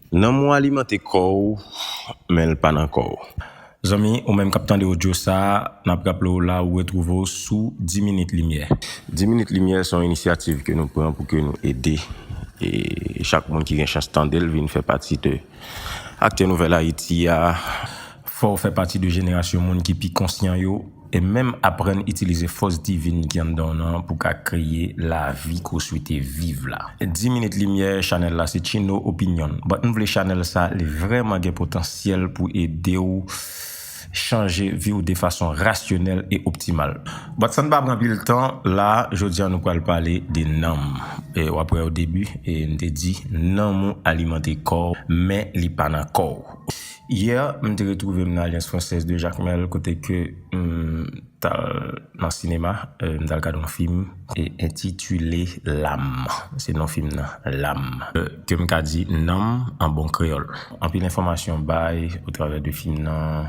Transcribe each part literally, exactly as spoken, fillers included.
Nanm ou alimante kò w, men l pa nan kò w. Zanmi, ou menm k ap tande odyo sa a, n ap raple w la ou retwouve w sou Di Minit Limyè. Di Minit Limyè se yon inisyativ ke nou pran pou ke nou ede e chak moun ki gen chans tande l vin fè pati de aktè Nouvèl Ayiti a. Fò w fè pati de jenerasyon moun ki pi konsyan yo e menm aprann itilize fòs divin ki anndan w nan pou ka kreye lavi ke w swete viv la. Di Minit Limyè, chanèl la se Chino Opinion. But m vle chanèl sa, li vrèman gen potansyèl pou ede w chanje vi w de fason rasyonèl e optimal. But san n pa pran pil tan, la, jodi a nou pral pale de nanm. E w ap wè o debi, e m te di, nanm ou alimante kò w, men li pa nan kò w. Yè, m te retwouve m nan Alliance Française de Jacmel, kote ke m t al nan sinema, e, m t al gade yon fim, e, entitile L'âme. Se non fim nan, L'âme. E, ke m ka di nanm an bon kreyòl. Anpil enfòmasyon bay otravè de fim nan,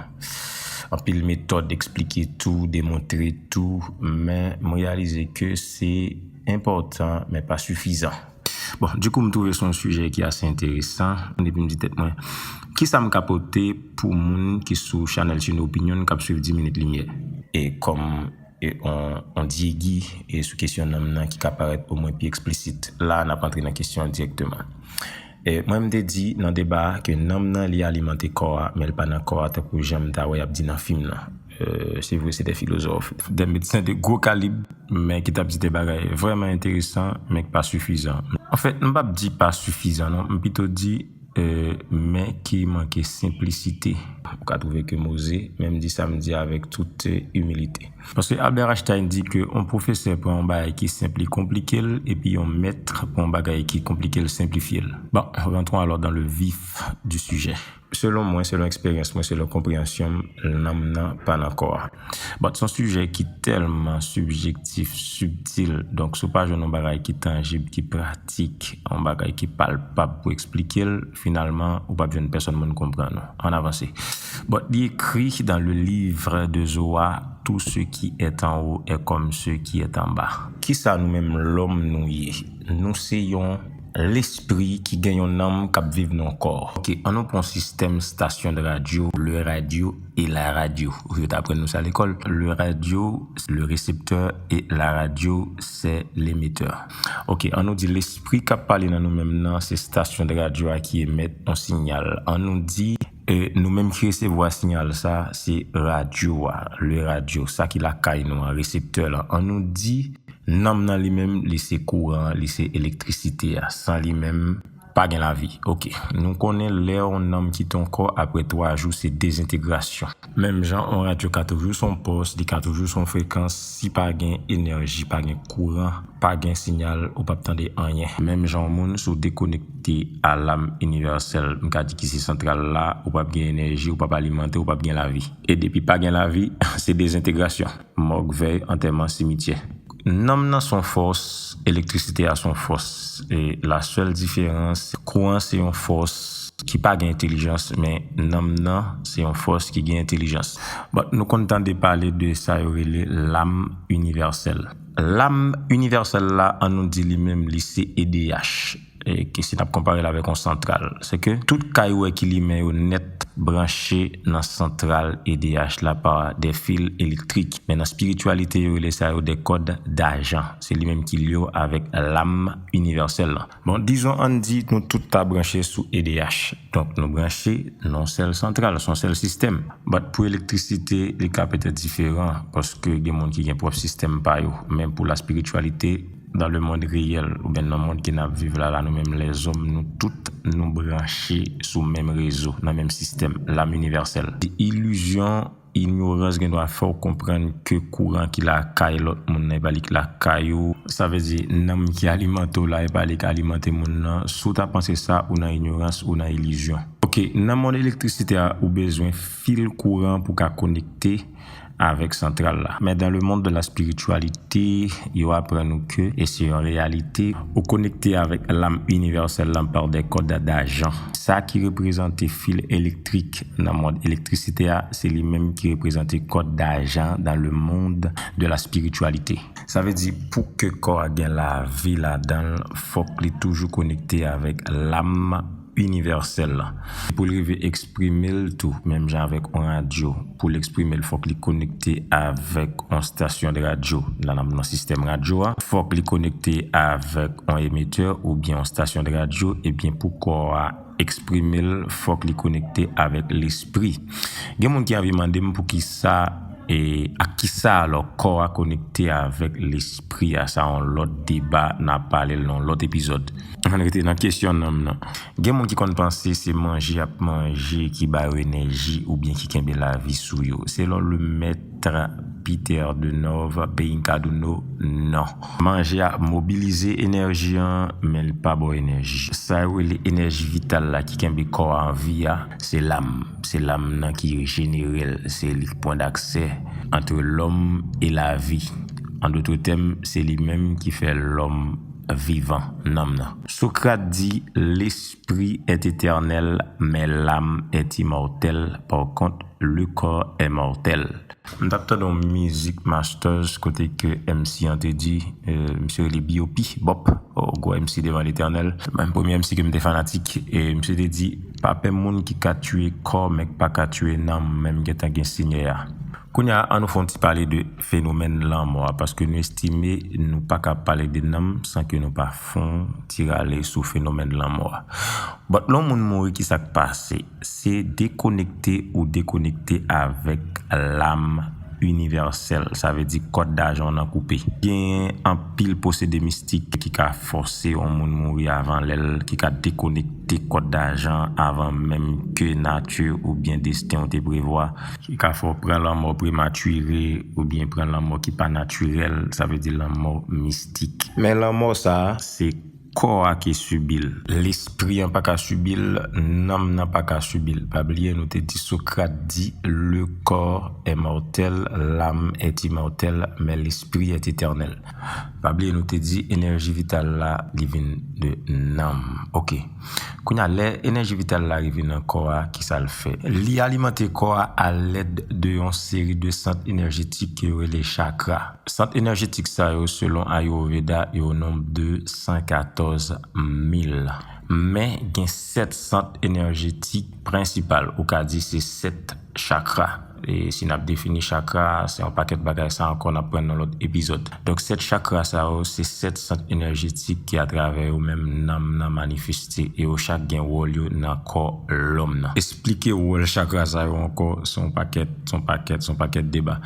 anpil metòd eksplike tou, demontre tou, men m reyalize ke se enpòtan, men pa sifizan. Bon, dikou, m twouve se yon sijè ki ase enteresan. Epi m di tèt mwen, kisa m ka pote pou moun ki sou chanèl Chino Opinion k ap swiv Di Minit Limyè? E kòm e, on, on dyegi e sou kesyon nanm nan ki ka parèt omwen pi eksplisit. La, n ap antre nan kesyon an dirèkteman. E, mwen, m te di nan deba a ke nanm nan li alimante kò a, men l pa nan kò a, tankou jan m ta wè y ap di nan fim nan. E, se vre, se de filozòf, de medsen de gwo kalib, men ki t ap di de bagay vrèman enteresan, men ki pa sifizan. Anfèt, m p ap di pa sifizan, non, m pito di, e, men ki manke senplisite. Ou ka twouve ke mo ze, men m di sa, m di avèk tout, e, imilite. Paske Albert Einstein di ke yon pwofesè pran yon bagay ki senp, li konplike l, epi yon mèt pran yon bagay ki konplike, l senplifye l. Bon, rentrons alors dans le vif du sujet. Selon mwen, selon eksperyans mwen, selon konpreyansyon m, nanm nan pa nan kò a. But se yon sijè ki tèlman sibjektif, sibtil. Donk, si w pa jwenn yon bagay ki tanjib, ki pratik, yon bagay ki palpab pou eksplike l, finalman, ou p ap jwenn pèsonn moun konprann ou. Ann avanse. But li ekri dans le livre de Zoa, tout ce qui est en haut est comme ce qui est en bas. Kisa nou menm lòm nou ye? Nou se yon lespri ki gen yon nanm k ap viv nan yon kò. Ok, ann nou pran yon sistèm stasyon de radyo, le radio et la radio. Yo t aprann nou sa lekòl. Le radio, c'est le récepteur et la radio, c'est l'émetteur. Ok, ann nou di lespri k ap pale nan nou menm nan, se stasyon de radyo a ki emèt yon sinyal. Ann nou di, e, nou menm ki resevwa sinyal sa, se radyo a, le radio, sa ki lakay nou an, reseptè lan. Ann nou di, nanm nan li menm, li se kouran, li se elektrisite a. San li menm, pa gen lavi. Ok. Nou konnen lè yon nanm kite yon kò, apre twa jou, se dezentegrasyon. Menm jan yon radyo ka toujou sou yon pòs, li ka toujou sou yon frekans, si pa gen enèji, pa gen kouran, pa gen sinyal, ou p ap tande anyen. Menm jan yon moun, si w dekonekte a lam inivèsèl, m ka di ki se santral la, ou p ap gen enèji, ou p ap alimante, ou p ap gen lavi. E depi pa gen lavi, se dezentegrasyon. Mòg, vèy, antèman, simityè. Nanm nan se yon fòs, elektrisite a se yon fòs. E la sèl diferans, kouran se yon fòs ki pa gen entèlijans, men nanm nan se yon fòs ki gen entèlijans. Bon, nou konn tande pale de sa yo rele lam inivèsèl. Lam inivèsèl la, ann nou di li menm, li se E D H. E ke si n ap konpare l avèk yon santral, se ke tout kay ou wè ki limen yo nèt branche nan santral E D H la pa de fil elektrik. Men nan espirityalite, yo rele sa yo de kòd dajan. Se li menm ki lye w avèk lam inivèsèl lan. Bon, dizon, ann di nou tout ta branche sou E D H. Donk, nou branche nan yon sèl santral, se yon sèl sistèm. But pou elektrisite, li ka petèt diferan, paske gen moun ki gen pwòp sistèm pa yo. Men pou la spirityalite, dans le monde réel, oubyen nan mond ke n ap viv la, la, nou menm lèzòm, nou tout, nou branche sou menm rezo, nan menm sistèm, lam inivèsèl. Ilizyon, inyorans gen dwa fè w konprann ke kouran ki lakay lòt moun nan, e pa li ki lakay ou. Sa vle di, nanm ki alimante w la, e pa li ki alimante moun nan. Si w ta panse sa, ou nan inyorans, ou nan ilizyon. Ok, nan mond elektrisite a, ou bezwen fil kouran pou ka konekte avèk santral la. Men dans le monde de la spiritualité, yo aprann nou ke, e se yon reyalite, ou konekte avèk lam inivèsèl lan par de kòd dajan. Sa ki reprezante fil elektrik nan mond elektrisite a, se li menm ki reprezante kòd dajan dans le monde de la spiritualité. Sa vle di, pou ke kò a gen lavi ladan l, fòk li toujou konekte avèk lam inivèsèl la. Pou l rive eksprime l tou, menm jan avèk yon radyo, pou l eksprime l, fòk li konekte avèk yon stasyon de radyo. La, n ap nan sistèm radyo a. Fòk li konekte avèk yon emetè oubyen yon stasyon de radyo. Ebyen, pou kò a eksprime l, fòk li konekte avèk lespri. Gen moun ki anvi mande m poukisa, e ak kisa alò kò a konekte avèk lespri a. Sa yon lòt deba, n a pale l nan yon lòt epizòd. Ann rete nan kesyon nanm nan. Gen moun ki konn panse se manje y ap manje ki ba yo enèji oubyen ki kenbe lavi sou yo. Selon le maître Peter Denove Beinkaduno, non. Manje a mobilize enèji an, men li pa ba w enèji. Sa yo rele enèji vital la ki kenbe kò a an vi a, se lam. Se lam nan ki jenere l, se li k pwen daksè ant lòm e lavi. An dòt tèm, se li menm ki fè lòm vivan, nanm nan. Socrate dit, l'esprit est éternel, mais l'âme est immortelle. Par contre, le corps est mortel. M t ap tande yon mizik Masters kote ke M C an te di, euh, misye rele B O P, Bop, oh, gwo M C devan Letènèl. Menm premye M C ke m te fanatik, e misye te di, pa pè moun ki ka tiye kò, men k pa ka tiye nanm, men m gentan gen Senyè a. Kounye a, an nou fè yon ti pale de fenomèn lanmò a, paske nou estime nou pa ka pale de nanm san ke nou pa fè yon ti rale sou fenomèn lanmò a. But lè yon moun mouri, ki sa k pase? Se dekonekte ou dekonekte avèk lam inivèsèl, sa vle di kòd dajan w nan koupe. Gen anpil pwosedi mistik ki ka fòse yon moun mouri avan lè l, ki ka dekonekte kòd dajan avan menm ke nati oubyen desten w te prevwa, ki ka fè w pran lanmò prematire oubyen pran lanmò ki pa natirèl, sa vle di lanmò mistik. Men lanmò sa a, se kò a ki sibi l. Lespri an pa ka sibi l, nanm nan pa ka sibi l. Pa bliye, nou te di Socrate dit, le corps est mortel, l'âme est immortelle, mais l'esprit est éternel. Pa bliye, nou te di enèji vital la, li vin de nanm. Ok. Kounye a, lè enèji vital la rive nan kò a, ki sa l fè? Li alimante kò a alèd de yon seri de sant enèjetik ke yo rele chakra. Sant enèjetik sa yo, selon Ayurveda, yo nonb de san katòz mil. Men, gen sèt sant enèjetik prensipal, ou ka di se sèt chakra. E si n ap defini chakra, se yon pakèt bagay, sa ankò n ap pran nan lòt epizòd. Donk, sèt chakra sa yo, se sèt sant enèjetik ki atravè yo menm nanm nan manifeste. E yo chak gen wòl yo nan kò lòm nan. Esplike wòl chakra sa yo ankò, se yon pakèt, se yon pakèt, se yon pakèt deba.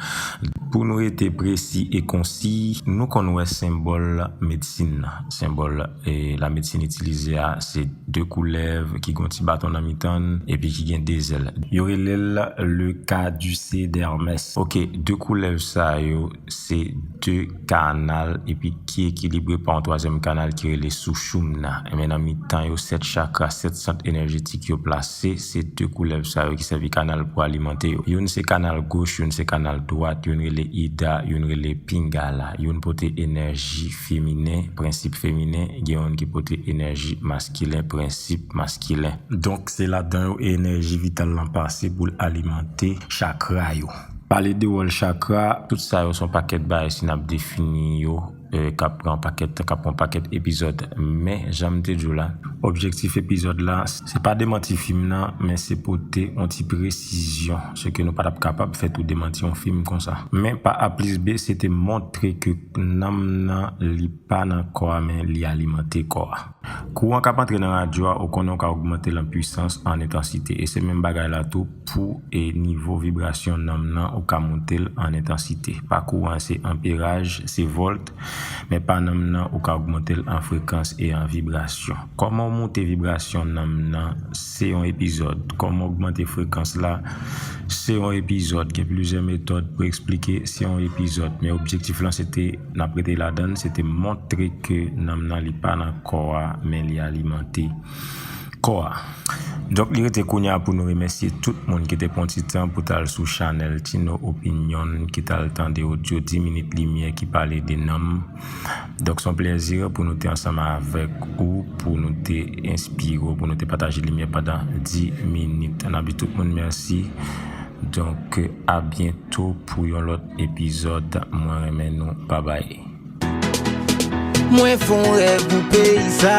Pou nou rete presi e konsi, nou konn wè senbòl medsin nan. Senbòl, e, lamedsin itilize a, se de koulèv ki gen yon ti baton nan mitan l, epi ki gen de zèl. Yo rele l le caducée d'Hermès. Ok, de koulèv sa yo, se de kanal, epi ki ekilibre pa yon twazyèm kanal ki rele Sushumna. Ebyen, nan mitan yo, sèt chakra, sèt sant enèjetik yo plase, se de koulèv sa yo ki sèvi kanal pou alimante yo. Youn se kanal goch, youn se kanal dwat, youn rele Ida, youn rele Pingala. Youn pote enèji feminen, prensip feminen, gen youn ki pote enèji maskilen, prensip maskilen. Donk, se ladan yo enèji vital lan pase pou l alimante chakra yo. Pale de wòl chakra, tout sa yo se yon pakèt bagay si n ap defini yo, e, k ap pran pakèt, k ap pran pakèt epizòd. Men, jan m te di w la, objektif epizòd la, se pa demanti fim nan, men se pote yon ti presizyon, se ke nou pa t ap kapab fè tou demanti yon fim konsa. Men pa A plis B, se te montre ke nanm nan, li pa nan kò a, men li alimante kò a. Kouran k ap antre nan radyo a, ou konnen w ka ogmante l an pwisans, an entansite. E se menm bagay la tou pou, e, nivo vibrasyon nanm nan, ou ka monte l an entansite. Pa kouran, se anperaj, se vòlt, men pa nanm nan, ou ka ogmante l an frekans e an vibrasyon. Kòman w monte vibrasyon nanm nan, se yon epizòd. Kòman w ogmante frekans la, se yon epizòd. Gen plizyè metòd pou eksplike, se yon epizòd. Men objektif lan, se te, n ap rete ladan l, se te montre ke nanm nan, li pa nan kò a, men li alimante kò a. Donk, li rete kounye a pou nou remèsye tout moun ki te pran ti tan pou t al sou chanèl Tino Opinion, ki t al tande odyo dis minit limyè ki pale de nanm. Donk, se yon plèzi pou nou te ansanm avèk ou, pou nou te enspire w, pou nou te pataje limyè pandan dis minit. N ap di tout moun mèsi. Donk, a byento pou yon lòt epizòd. Mwen renmen nou. Babay. Mwen fè yon rèv pou peyi sa.